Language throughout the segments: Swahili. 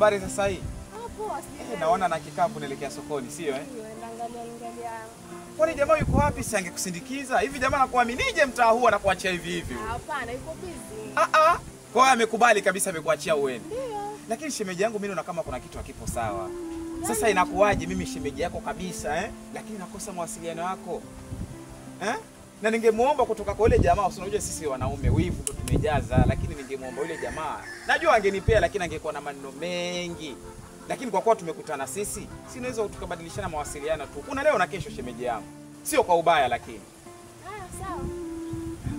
Habari za sasa hii? Poa sijui. Naona na kikapu naelekea sokoni, sio eh? Ndio, angalia. Kwani jamaa yuko wapi si angekusindikiza? Hivi jamaa anakuaminije mtaa huu anakuachia hivi hivi? Hapana, yuko busy. Kwa hiyo amekubali kabisa amekuachia uende. Ndio. Lakini shemeji yangu mimi naona kama kuna kitu hakipo sawa. Sasa inakuwaje mimi shemeji yako kabisa eh? Lakini nakosa mawasiliano yako. Eh? Na ningemuomba kutoka kwa yule jamaa, unajua sisi wanaume wivu ndo tumejaza, lakini ningemuomba yule jamaa. Najua angenipea lakini angekuwa na maneno mengi. Lakini kwa kuwa tumekutana sisi, si naweza tukabadilishana mawasiliano tu. Kuna leo na kesho shemeji yangu. Sio kwa ubaya lakini. Sawa.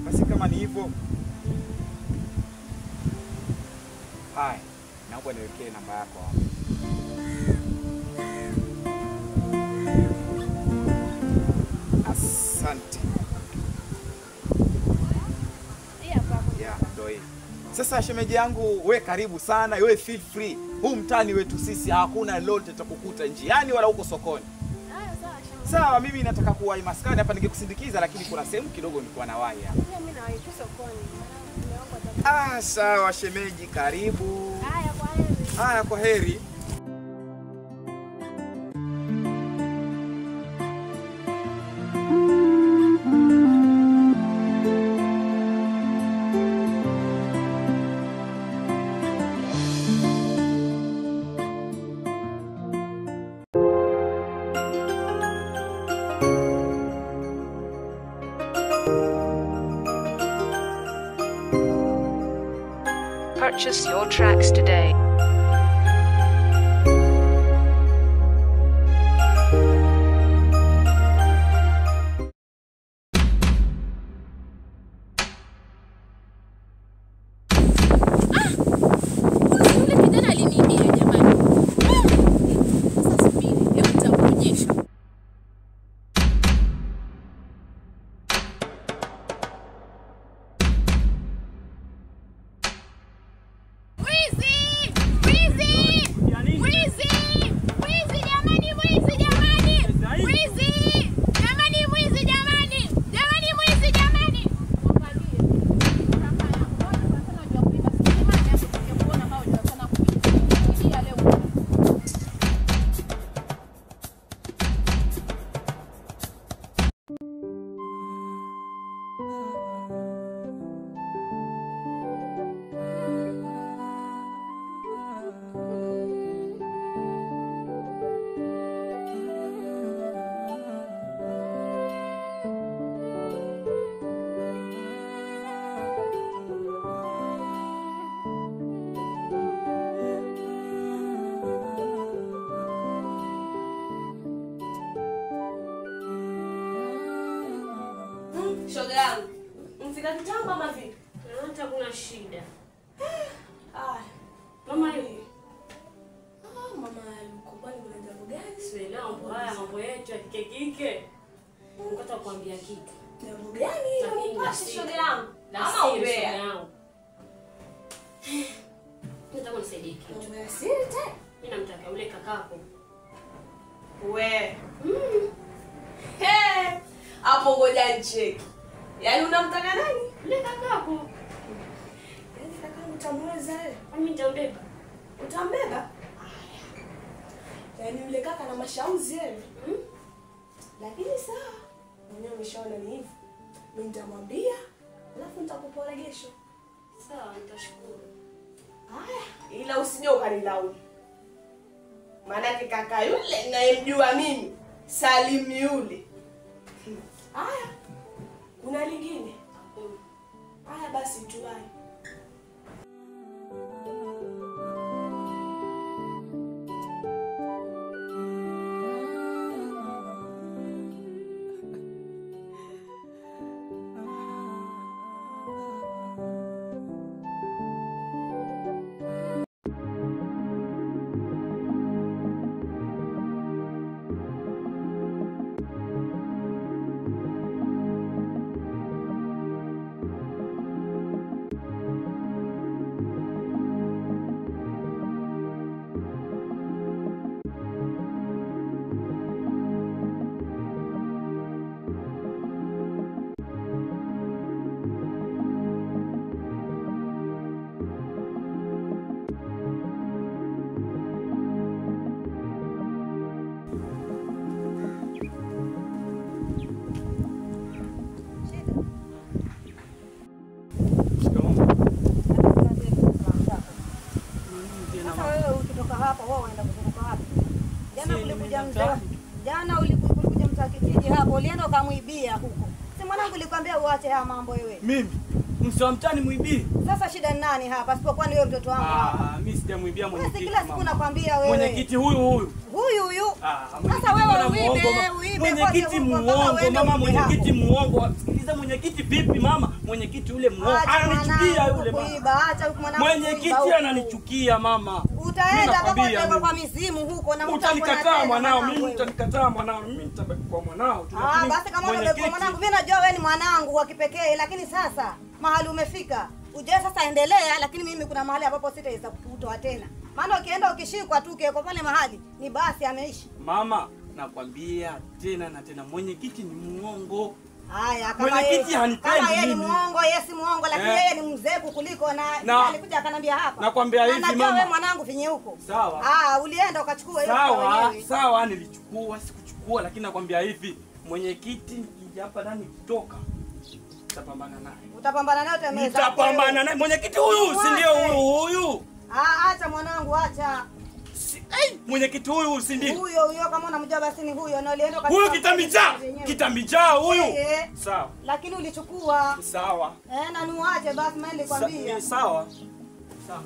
Basi kama ni hivyo. Hai, naomba niwekee namba yako hapo. Asante. Yeah, ndio hii. Sasa shemeji yangu, we karibu sana, we feel free. Huu mtani wetu sisi hakuna lolote tutakukuta njiani wala huko sokoni. Sawa sawa. Sawa, mimi nataka kuwahi maskani hapa ningekusindikiza lakini kuna sehemu kidogo nilikuwa nawahi hapa. Mimi nawahi tu sokoni. Sawa shemeji, karibu. Haya, kwa heri. Haya, kwa heri. Purchase your tracks today. Yule kijana aliniibia jamani. Sasa subiri, hebu nitakuonyesha. Shoga yangu, mfika kitambo ama vipi? Hata kuna shida. Mama yuko. Mama yuko. Kwani kuna jambo gani? Sielewi mambo haya, mambo yetu ya kike kike. Nataka kuambia kitu. Jambo gani? Nipashe shoga yangu. Ama umbea. Nataka unisaidie kitu. Mambo ya siri tena? Mimi namtaka yule kakako. We. Hey! Hapo ngoja nicheki. Yaani unamtaka nani? Yule kakako. Yaani kakangu utamweza wewe? Mimi nitambeba. Utambeba? Haya. Yaani yule kaka na mashauzi yeye. Lakini sawa. Mwenyewe umeshaona ni hivyo. Mimi nitamwambia, alafu nitakupa regesho. Sawa, nitashukuru. Haya, ila usije ukanilaumu. Maana kaka yule ninayemjua mimi, Salim yule. Haya. Kuna lingine? Haya basi tuwahi. Ulienda ukamwibia huko. Si mwanangu nilikwambia uache haya mambo wewe. Mimi msio mtani mwibie. Sasa shida ni nani hapa? Sipokuwa ni wewe mtoto wangu hapa. Ah, mimi sijamuibia mwenyekiti. Kila siku nakwambia wewe. Mwenyekiti huyu huyu. Huyu huyu. Sasa wewe uibe, uibe. Mwenyekiti muongo, mama, mwenyekiti muongo. Sikiliza mwenyekiti vipi mama? Mwenyekiti yule muongo. Ananichukia yule mama. Acha huku mwanangu. Mwenyekiti ananichukia mama. Utaenda mpaka kwa mizimu huko na utanikataa mwanao, mimi utanikataa mwanao, mimi nitabaki kwa mwanao tu. Ah, basi kama unabaki kwa mwanangu, mimi najua wewe ni mwanangu wa kipekee, lakini sasa mahali umefika. Uje sasa endelea, lakini mimi kuna mahali ambapo sitaweza kukutoa tena. Maana ukienda ukishikwa tu kwa pale mahali ni basi ameishi. Mama, nakwambia tena na tena mwenyekiti ni muongo. Haya, kama mwenyekiti hanipendi. Kama yeye ni muongo, yeye si muongo, lakini yeye ni mzee kuliko na alikuja akanambia hapa. Nakwambia hivi mama. Najua wewe mwanangu vinye huko. Sawa. Ah, ulienda ukachukua hiyo. Sawa, sawa nilichukua, sikuchukua, lakini nakwambia hivi, mwenyekiti nikija hapa ndani kutoka nitapambana naye. Utapambana naye utameza. Nitapambana naye. Mwenyekiti huyu si ndio huyu huyu? Ah, acha mwanangu acha. Mwenyekiti huyu si ndio? Huyo huyo kama unamjua basi ni huyo na ulienda ukachukua. Huyu kitambijaa. Kitambijaa huyu. Sawa. Lakini ulichukua. Sawa. Na niuache basi mimi nilikwambia. Sawa. Sawa.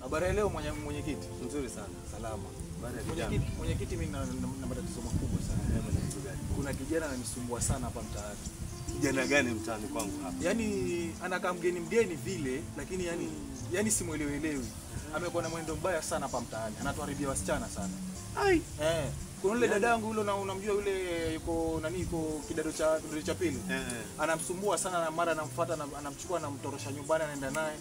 Habari leo mwenyekiti. Nzuri sana. Salama. Mwenyekiti, mimi na matatizo makubwa sana. Kuna kijana ananisumbua sana hapa mtaani. Kijana gani mtaani kwangu hapa? Yaani anakaa mgeni mgeni vile, lakini yani simuelewelewi. Amekuwa na mwendo mbaya sana hapa mtaani. Anatuharibia wasichana sana. Ai. Kuna yule dadangu yule na unamjua yule yuko nani yuko kidato cha pili. Anamsumbua sana na mara anamfuata na anamchukua na anamtorosha nyumbani anaenda naye.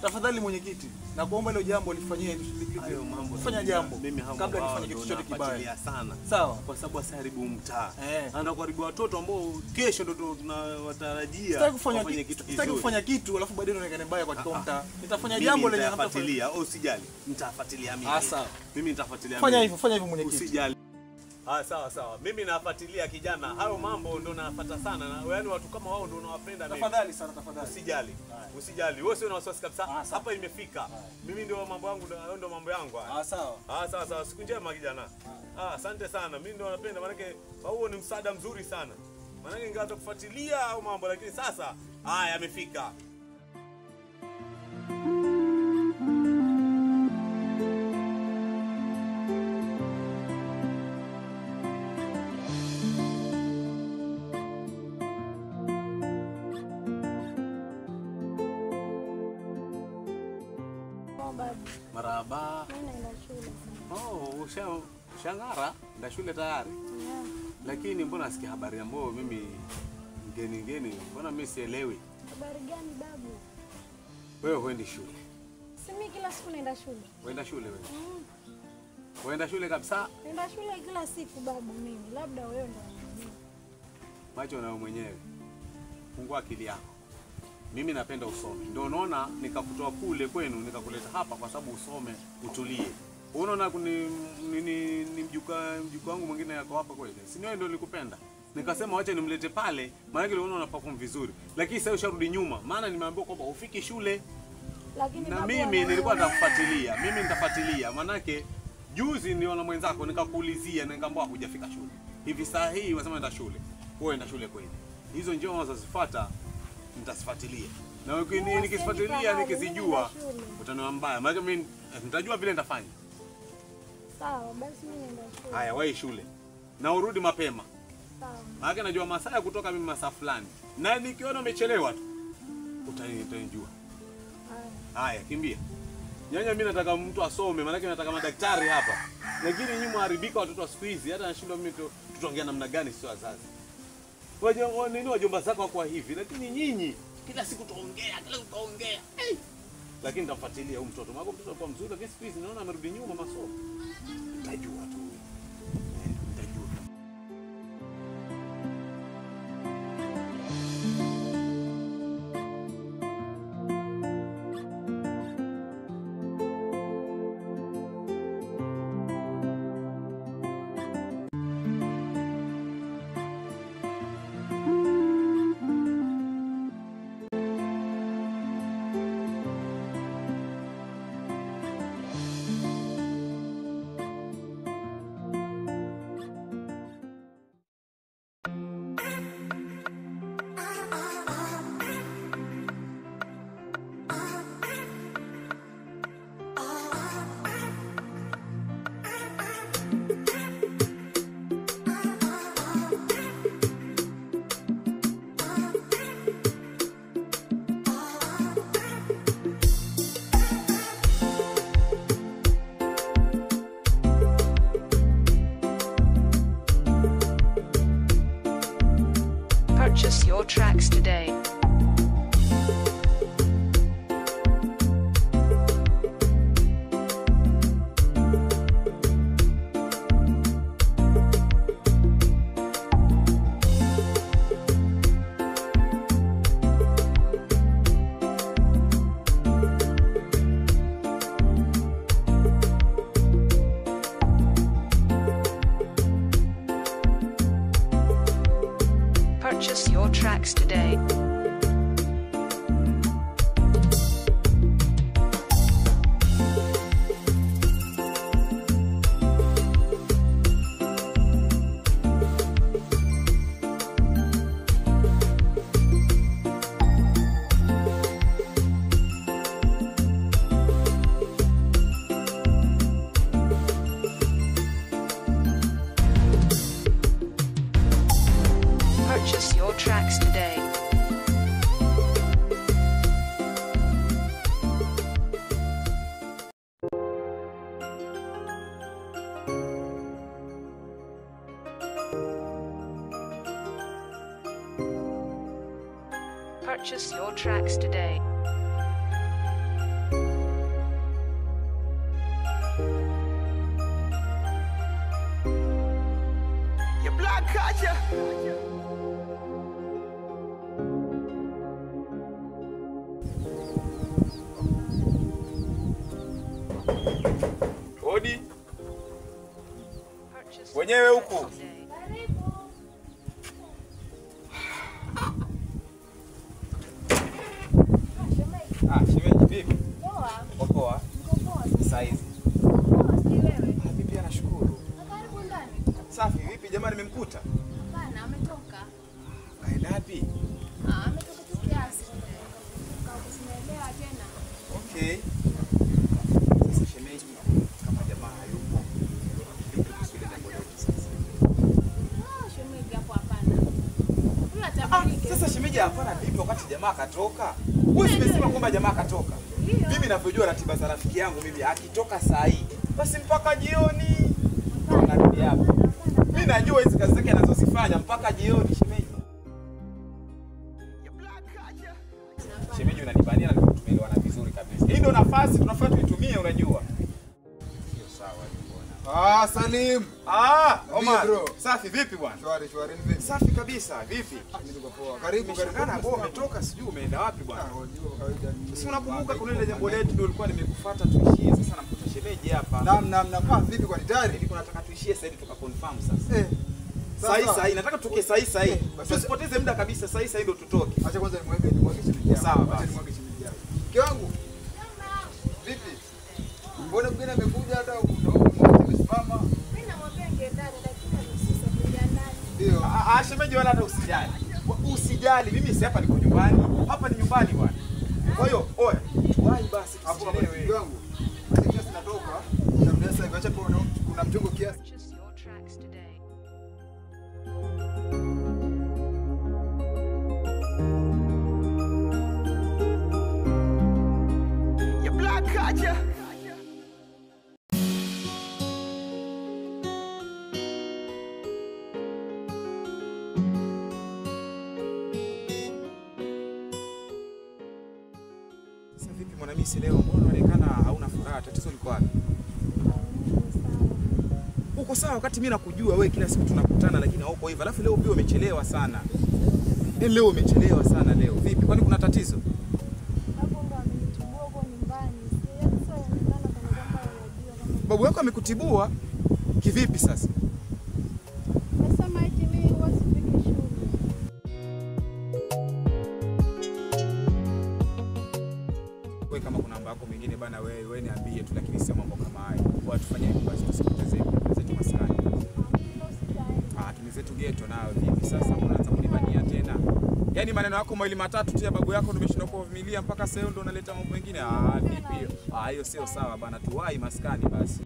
Tafadhali mwenyekiti, nakuomba hilo jambo lifanyie hayo mambo. Fanya jambo kabla nifanye kitu chochote kibaya sana. Sawa, kwa sababu asiharibu mtaa. Anaenda kuharibu watoto ambao kesho ndio tunawatarajia. Sitaki kitu. Sitaki kufanya kitu alafu baadaye nionekane mbaya kwa mtaa. Nitafanya jambo lenye nitafuatilia. Au usijali. Nitafuatilia mimi. Sawa. Mimi nitafuatilia. Fanya hivyo, fanya hivyo mwenyekiti. Usijali. Sawa sawa. Mimi nafuatilia kijana. Hayo mambo ndio nafuata sana. Na yaani watu kama wao ndio nawapenda mimi. Tafadhali sana, tafadhali. Usijali. Usijali. Wewe sio na wasiwasi kabisa. Hapa imefika. Mimi ndio mambo yangu, ndio mambo yangu haya. Sawa. Sawa sawa. Siku njema kijana. Asante sana. Mimi ndio napenda maana huo ni msaada mzuri sana. Maana ingawa kufuatilia au mambo lakini sasa haya yamefika. Marahaba. Mimi naenda shule. Oh, ushangara? Nda shule tayari? Yeah. Lakini mbona nasikia habari ambayo mimi ngeni, mbona mimi sielewi? Habari gani babu? Wewe huendi shule? Si mimi kila siku naenda shule. Uenda shule wewe? Uenda shule kabisa? Naenda shule kila siku babu mimi. Labda wewe ndio unajua. Macho na wewe mwenyewe. Fungua akili yako. Mimi napenda usome. Ndio unaona nikakutoa kule kwenu nikakuleta hapa kwa sababu usome, utulie. Unaona ni mjuka wangu mwingine yako hapa kweli. Si ndio nilikupenda. Nikasema wacha nimlete pale, maana yake unaona perform vizuri. Lakini sasa usharudi nyuma, maana nimeambiwa kwamba ufiki shule. Lakini na mimi nilikuwa nitakufuatilia. Mimi nitafuatilia. Maana yake juzi niliona mwenzako nikakuulizia na nikamwambia hujafika shule. Hivi saa hii wasema nenda shule. Wewe enda shule kweli. Hizo njia unazozifuata nitasifuatilia. Na nikizifuatilia nikizijua utaniona mbaya. Maana mimi nitajua vile nitafanya. Sawa, basi mimi naenda shule. Haya, wahi shule. Na urudi mapema. Sawa. Maana najua masaa ya kutoka mimi masaa fulani. Na nikiona umechelewa tu utanijua. Haya, kimbia. Nyanya mimi nataka mtu asome, maana nataka madaktari hapa. Lakini nyinyi mharibika watoto wa siku hizi, hata nashindwa mimi tutaongea namna gani sio wazazi. Wajua nini wajomba zako kwa hivi, lakini nyinyi kila siku tuongea, kila siku tuongea. Hey! Lakini nitafuatilia huyu mtoto. Maana mtoto kwa mzuri, lakini siku hizi naona amerudi nyuma masomo. Nitajua tu. Nitajua. your tracks today. Purchase your tracks today. Purchase your tracks today. Purchase your tracks today. Your black culture. Odi. Wenyewe huku. Ah, shemeji vipi? Poa. Uko poa? Niko poa. Saizi. Poa, si wewe. Ah, mimi pia nashukuru. Karibu ndani. Safi, vipi jamani nimemkuta? Hapana, ametoka. Kaenda wapi? Ah, ametoka tu kiasi. Usielewa tena. Okay. Sasa shemeji, kama jamaa hayupo, vipi kuhusu jambo letu sasa? Ah, shemeji hapo hapana. Huyu atabadilika. Sasa shemeji hapana vipi wakati jamaa katoka? Wewe umesema kwamba jamaa katoka. Mimi ninavyojua ratiba za rafiki yangu mimi akitoka saa hii basi mpaka jioni. Narudi hapo. Mimi najua hizi kazi zake anazozifanya mpaka jioni shemeji. Shemeji unanibania na tumeelewana vizuri kabisa. Hii ndio nafasi tunafaa tuitumie unajua. Sio sawa hiyo bwana. Ah, Salim. Ah, Omar. Safi vipi bwana? Shwari, shwari vipi? Safi kabisa, vipi? Mimi niko poa. Karibu karibu. Kana bwana umetoka sijui umeenda wapi bwana? Ah, unajua kawaida. Si unakumbuka kuna ile jambo letu ndio ulikuwa nimekufuata tuishie sasa namkuta shemeji hapa. Naam, naam, naam. Ah, vipi kwa tayari? Nilikuwa nataka tuishie sasa hivi tukaconfirm sasa. Eh. Sahi sahi, nataka tutoke sahi sahi. Tusipoteze muda kabisa, sahi sahi ndio tutoke. Acha kwanza nimweke shemeji yangu. Sawa basi. Acha nimweke shemeji yangu. Mke wangu. Vipi? Mbona mgeni amekuja hata umesimama? Mimi namwambia ningeenda lakini amesusa kuja ndani. Ndio. Ah, shemeji wala hata usijali. Usijali, mimi si hapa niko nyumbani. Hapa ni nyumbani bwana. Kwa hiyo, oya, tuwahi basi tusichelewe. Mke wangu. Sasa natoka. Ndio sasa hivi acha kuna mchongo kiasi. Your black culture. Sasa vipi mwanamisi leo, mbona unaonekana hauna furaha? Tatizo liko wapi? Uko sawa wakati mimi nakujua wewe kila siku tunakutana lakini hauko hivyo. Alafu leo pia umechelewa sana. Leo umechelewa sana leo. Vipi? Kwani kuna tatizo? Babu ndo amenitibua huko nyumbani. Sasa inaonekana kana kwamba unajua kama Babu yako amekutibua kivipi sasa? Nasema eti mimi huwa sifiki shule. Wewe kama kuna mambo yako mengine bana wewe niambie tu lakini sio mambo kama hayo. Kwa tufanye hivi basi tusipoteze zetu maskani. Ah, tumezetu ghetto nayo vipi sasa unaanza kunibania tena? Yaani maneno yako mawili matatu tu ya babu yako tumeshindwa kuvumilia mpaka sasa ndio unaleta mambo mengine. Ah, vipi hiyo? Ah, hiyo sio sawa bana, tuwahi maskani basi.